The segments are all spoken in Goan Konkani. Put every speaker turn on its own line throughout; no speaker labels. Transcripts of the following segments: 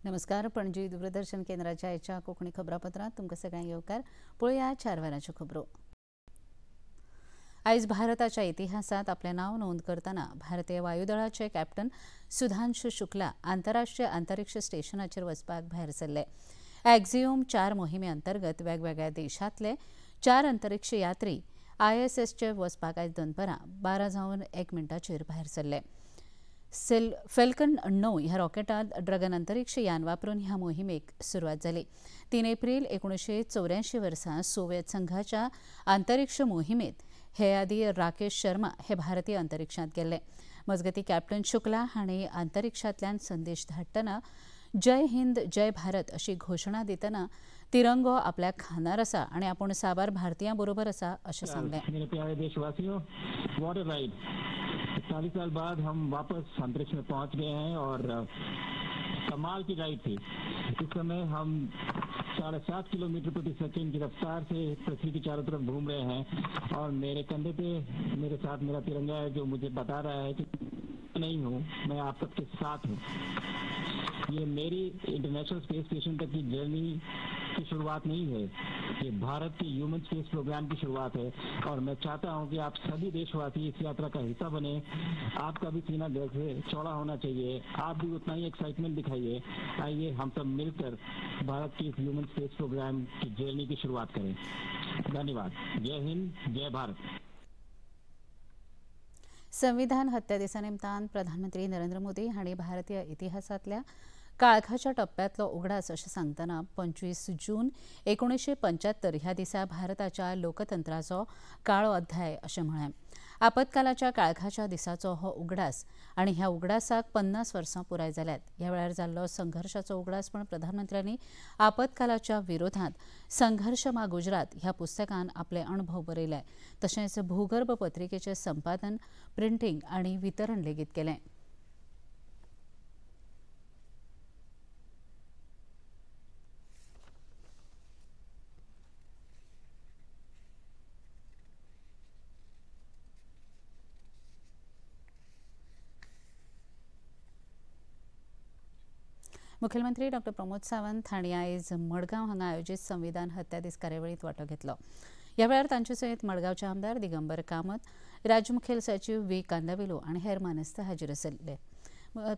नमस्कार, पणजी दूरदर्शन केंद्राच्या आयच्या कोंकणी खबरापत्रांत तुमकां सगळ्यांक येवकार. पळोवया 4 वरांच्यो खबरो. आयज भारताच्या इतिहासांत आपलें नांव नोंद करतना भारतीय वायुदळाचे कॅप्टन सुधांशु शुक्ला आंतरराष्ट्रीय अंतरिक्ष स्टेशनाचेर वचपाक भायर सरले. एक्झिओम 4 मोहिमे अंतर्गत वेगवेगळ्या देशांतले 4 अंतरिक्ष यात्री आयएसएसचेर वचपाक आयज दनपरां 12:01 भायर सरले. फेल्कन 9 ह्या रॉकेटांत ड्रगन अंतरिक्ष यान वापरून ह्या मोहिमेक सुरवात जाली. 3 एप्रिल 1984 वर्सा सोव्हिएत संघाच्या अंतरिक्ष मोहिमेत हे आदी राकेश शर्मा हे भारतीय अंतरिक्षांत गेल्ले. मजगती कॅप्टन शुक्ला हांणी अंतरिक्षांतल्यान संदेश धाडटना जय हिंद जय भारत अशी घोशणा दितना तिरंगो आपल्या खांदार आसा आनी आपूण साबार भारतीयां बरोबर आसा अशें सांगलें.
मेरे प्यारे देशवासियों, what a ride. 40 साल बाद हम वापस अंतरिक्ष में पहुंच गए हैं और कमाल की राइड थी. इस समय हम 7.5 किलोमीटर प्रति सेकंड की रफ्तार से पृथ्वी के चारों तरफ घूम रहे हैं और मेरे कंधे पे मेरे साथ मेरा तिरंगा है जो मुझे बता रहा है कि नहीं हूँ, मैं आप सबके साथ हूँ. ये मेरी इंटरनेशनल स्पेस स्टेशन तक की जर्नी की शुरुआत नहीं है, ये भारत के ह्यूमन स्पेस प्रोग्राम की शुरुआत है और मैं चाहता हूं कि आप सभी देशवासी इस यात्रा का हिस्सा बने. आपका भी सीना गर्व से चौड़ा होना चाहिए, आप भी उतना ही एक्साइटमेंट दिखाइए. आइए हम सब मिलकर भारत की इस ह्यूमन स्पेस प्रोग्राम की जर्नी की शुरुआत करें. धन्यवाद. जय हिंद, जय भारत.
संविधान हत्या दिसा निमतान प्रधानमंत्री नरेंद्र मोदी हांणी भारतीय इतिहासांतल्या काळखाच्या टप्प्यांतलो उगडास अशें सांगतना 25 जून 1975 ह्या दिसा भारताच्या लोकतंत्राचो काळो अध्याय अशें म्हळें. आपत्कालाच्या काळखाच्या दिसाचो हो उगडास आनी ह्या उगडासाक 50 वर्सां पुराय जाल्यात. ह्या वेळार जाल्लो संघर्शाचो उगडास पण प्रधानमंत्र्यांनी आपत्कालाच्या विरोधांत संघर्ष मा गुजरात ह्या पुस्तकान आपले अणभव बरयले. तशेंच भूगर्भ पत्रिकेचें संपादन, प्रिंटींग आनी वितरण लेगीत केलें. मुख्यमंत्री डॉ प्रमोद सावंत हांणी आयज मडगांव हांगा आयोजीत संविधान हत्या दीस कार्यावळींत वांटो घेतलो. ह्या वेळार तांचे सयत मडगांवचे आमदार दिगंबर कामत, राज्य मुखेल सचीव व्ही कांदावेलो आनी हेर मानेस्त हाजीर आशिल्ले.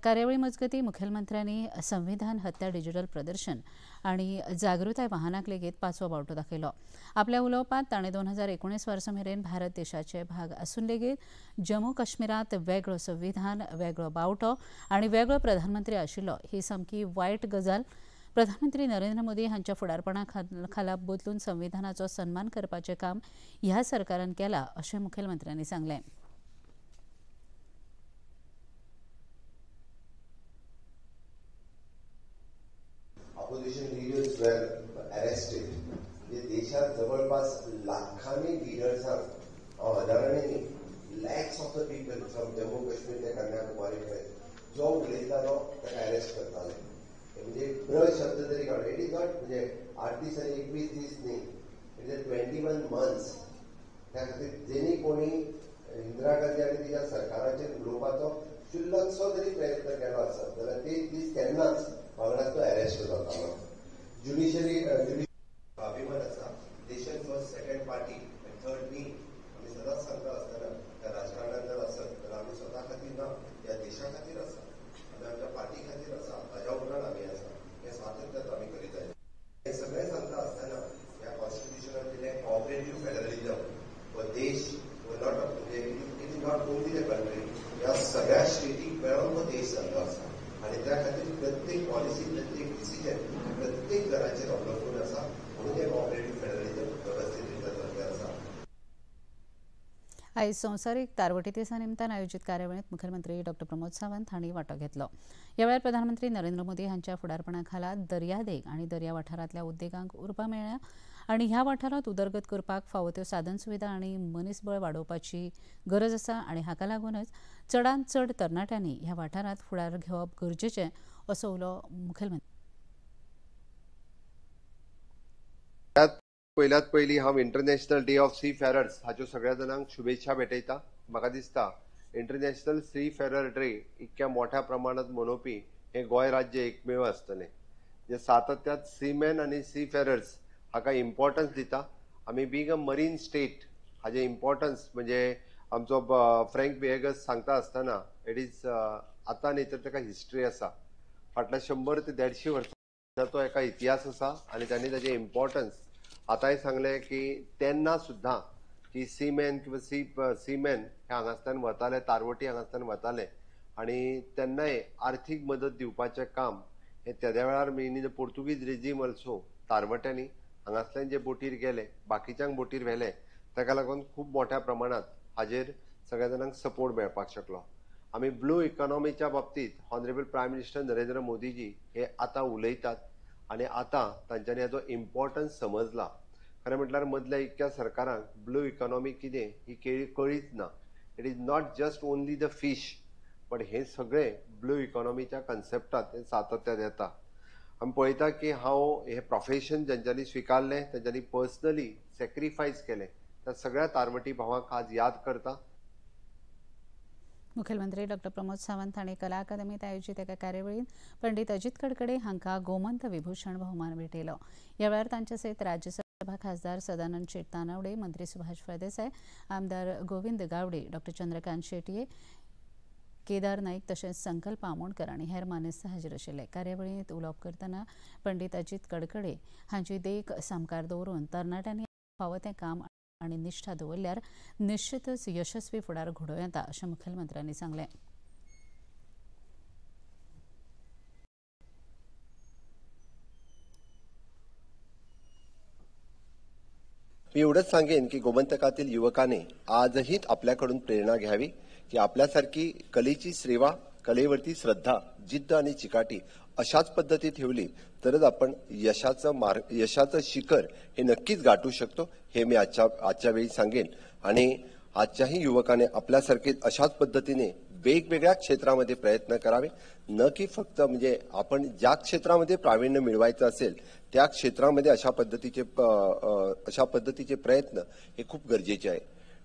कार्यावळी मजगती मुखेलमंत्र्यांनी संविधान हत्या डिजिटल प्रदर्शन आनी जागृताय वाहनाक लेगीत 5वो बावटो दाखयलो. आपल्या उलोवपांत ताणें 2019 वर्सा मेरेन भारत देशाचे भाग आसून लेगीत जम्मू काश्मीरांत वेगळो संविधान, वेगळो बावटो आनी वेगळो प्रधानमंत्री आशिल्लो ही सामकी वायट गजाल. प्रधानमंत्री नरेंद्र मोदी हांच्या फुडारपणा खाला बदलून संविधानाचो सन्मान करपाचें काम ह्या सरकारान केलां अशें मुखेलमंत्र्यांनी सांगलें.
ऑपोजिशन लिडर्स वेर अरेस्टेड. म्हणजे देशात जवळपास लाखांनी लिडर्सांक, हांव हजारांनी न्ही, lakhs of the people from Jammu Kashmir ते कन्याकुमारी कडेन जो उलयतालो ताका अरेस्ट करताले. म्हणजे ब्र शब्द तरी काडलो. It is not म्हणजे 8 दीस आनी 21 दीस न्ही, it is 21 months. त्या खातीर जेणी कोणी इंदिरा गांधी आनी तिच्या सरकाराचेर उलोवपाचो शुल्लकसो तरी प्रयत्न केलो आसत जाल्यार ते दीस केन्नाच वांगडा तो अरेस्ट जातालो. ज्युडिशरी अभिमान आसा. Nation first, second party आनी थर्ड मी. आमी सदांच सांगता आसतना त्या राजकारणान जर आसत जाल्यार आमी स्वता खातीर ना, ह्या देशा खातीर आसा, आमी आमच्या पार्टी खातीर आसा, ताज्या उपरांत आमी आसा. हें स्वातंत्र्य आमी करीत जाय. हें सगळें सांगता आसतना ह्या कॉन्स्टिट्युशनान दिलें कॉपरेटीव फेडरलिजम हो देश हो not म्हणजे it is not only the country, ह्या सगळ्या स्टेटीक मेळोन हो देश जाल्लो आसा आनी त्या खातीर प्रत्येक पॉलिसी, प्रत्येक डिसिजन प्रत्येक घराचेर अवलंबून आसा. म्हणून हें कॉपरेटीव फेडरलिजम वेवस्थीत रित्या जाल्लें आसा.
आयज संवसारीक तारवटी दिसा निमतान आयोजीत कार्यावळींत मुखेलमंत्री डॉ प्रमोद सावंत हांणी वांटो घेतलो. ह्या वेळार प्रधानमंत्री नरेंद्र मोदी हांच्या फुडारपणा खाला दर्यादेग आनी दर्या वाठारांतल्या उद्देगांक उर्बा मेळ्ळ्या आनी ह्या वाठारांत उदरगत करपाक फावो त्यो साधन सुविधा आनी मनीसबळ वाडोवपाची गरज आसा आनी हाका लागूनच चडांत चड तरणाट्यांनी ह्या वाठारांत फुडार घेवप गरजेचें असो उलो मुखेलमंत्री.
पयल्यात पयलीं हांव इंटरनॅशनल डे ऑफ सी फॅरर्स हाच्यो सगळ्या जाणांक शुभेच्छा भेटयता. म्हाका दिसता इंटरनॅशनल सी फॅरर डे इतक्या मोठ्या प्रमाणात मनोवपी हे गोंय राज्य एकमेव आसतलें. जे सातत्यात सीमॅन आनी सी फेरर्स हाका इम्पॉर्टन्स दिता. आमी बींग अ मरीन स्टेट हाजें इम्पॉर्टन्स म्हणजे आमचो फ्रँक विएगस सांगता आसतना it is आतां न्ही तर ताका हिस्ट्री आसा. फाटल्या 100 ते 150 वर्सांचो एका इतिहास आसा आनी तांणी ताजें इम्पॉर्टन्स आतांय सांगलें की तेन्ना सुद्दां की सीमॅन किंवा सीमॅन हे हांगासल्यान वताले, तारवटी हांगासल्यान वताले आनी तेन्नाय आर्थीक मदत दिवपाचें काम हे तेद्या वेळार in the Portuguese regime also तारवट्यांनी हांगासल्यान जे बोटीर गेले बाकीच्यांक बोटीर व्हेले, ताका लागून खूब मोठ्या प्रमाणांत हाजेर सगळ्या जाणांक सपोर्ट मेळपाक शकलो. आमी ब्लू इकॉनॉमीच्या बाबतींत honourable prime minister Narendra Modiji हे आतां उलयतात आनी आतां तांच्यांनी हाजो इम्पॉर्टन्स समजला. खरें म्हटल्यार मदल्या इतक्या सरकारांक ब्लू इकॉनॉमी कितें ही कळीच ना. It is not just only the fish, but हें सगळें ब्लू इकॉनॉमीच्या कन्सेप्टांत हें सातत्यात येता. आमी पळयता की हांव हें प्रोफेशन ज्यांच्यांनी स्विकारलें तांच्यांनी पर्सनली सॅक्रिफायस केलें त्या सगळ्या तारवटी भावांक आज याद करता.
मुखेलमंत्री डॉक्टर प्रमोद सावंत हांणी कला अकादमीत आयोजीत एका कार्यावळींत पंडित अजित कडकडे हांकां गोमंत विभूषण भोवमान भेटयलो. ह्या वेळार तांचे सयत राज्यसभा खासदार सदानंद शेट तानावडे, मंत्री सुभाष फळदेसाय, आमदार गोविंद गावडे, डॉक्टर चंद्रकांत शेटये, केदार नाईक तशेंच संकल्प आमोणकर आनी हेर मानेस्त हाजीर आशिल्ले. कार्यावळींत उलोवप करतना पंडित अजित कडकडे हांची देख सामकार दवरून तरणाट्यांनी फावो तें काम आनी निष्ठा दवरल्यार निश्चितच यशस्वी फुडार घडोवं येता अशें मुखेलमंत्र्यांनी सांगलें.
मी एवढंच सांगेन की गोमंतकातील युवकाने आजही आपल्याकडून प्रेरणा घ्यावी की आपल्यासारखी कलेची सेवा, कलेवरती श्रद्धा, जिद्द आणि चिकाटी अशाच पद्धती ठेवली तरच आपण यशाचं शिखर हे नक्कीच गाठू शकतो, हे मी आजच्या वेळी सांगेन. आणि आजच्याही युवकाने आपल्यासारखे अशाच पद्धतीने वेगवेगळ्या क्षेत्रामध्ये प्रयत्न करावे, न की फक्त म्हणजे आपण ज्या क्षेत्रामध्ये प्रावीण्य मिळवायचं असेल त्या क्षेत्रामध्ये अशा पद्धतीचे प्रयत्न हे खूप गरजेचे आहे.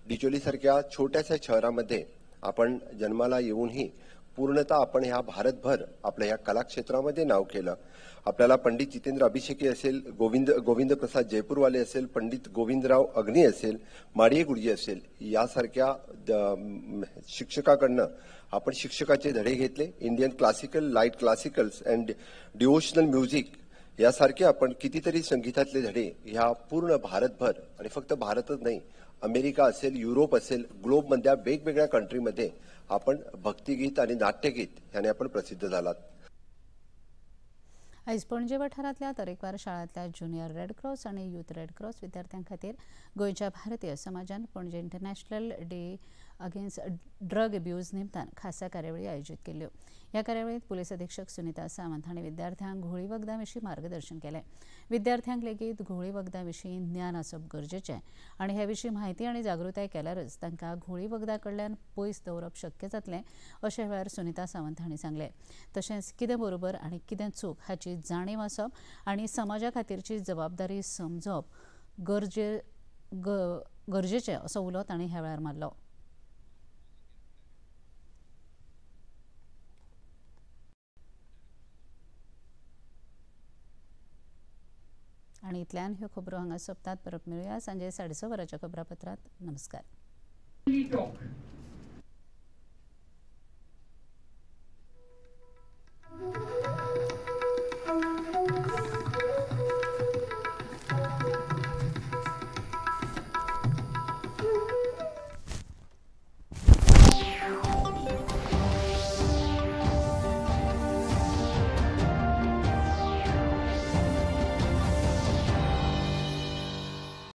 डिचोलीसारख्या छोट्याशा शहरामध्ये आपण जन्माला येऊनही पूर्णतः आपण ह्या भारतभर आपल्या ह्या कलाक्षेत्रामध्ये नाव केलं. आपल्याला पंडित जितेंद्र अभिषेकी असेल, गोविंद प्रसाद जयपूरवाले असेल, पंडित गोविंदराव अग्नी असेल, माडिये गुरुजी असेल, यासारख्या शिक्षकाकडनं आपण शिक्षकाचे धडे घेतले. Indian classical, light classicals and devotional music यासारखे आपण कितीतरी संगीतातले धडे ह्या पूर्ण भारतभर, आणि फक्त भारतच नाही, अमेरिका असेल, युरोप असेल, ग्लोबमधल्या वेगवेगळ्या कंट्रीमध्ये आपण भक्तिगीत आणि नाट्यगीत ह्याने आपण प्रसिद्ध झालात.
आयज पणजे वाठारांतल्या तरेकवार शाळांतल्या ज्युनियर रेड क्रॉस आनी यूथ रेड क्रॉस विद्यार्थ्यां खातीर गोंयच्या भारतीय समाजान Panaji international day against drug abuse निमतान खासा कार्यावळी आयोजीत केल्ल्यो. ह्या कार्यावळींत पुलीस अधीक्षक सुनीता सावंत हांणी विद्यार्थ्यांक घुंवळी वखदां विशीं मार्गदर्शन केलें. विद्यार्थ्यांक लेगीत घुंवळी वखदां विशीं ज्ञान आसप गरजेचें आनी हे विशीं म्हायती आनी जागृताय केल्यारच तांकां घुंवळी वखदां कडल्यान पयस दवरप शक्य जातलें अशें वेळार सुनीता सावंत हांणी सांगलें. तशेंच कितें बरोबर आनी कितें चूक हाची जाणीव आसप आनी समाजा खातीरची जबाबदारी समजप गरजेचें असो उलो तांणी ह्या वेळार मारलो. आनी इतल्यान ह्यो खबरो हांगा सोंपतात. परत मेळुया सांजे 6:30 वरांच्या खबरापत्रांत. नमस्कार.
Talk.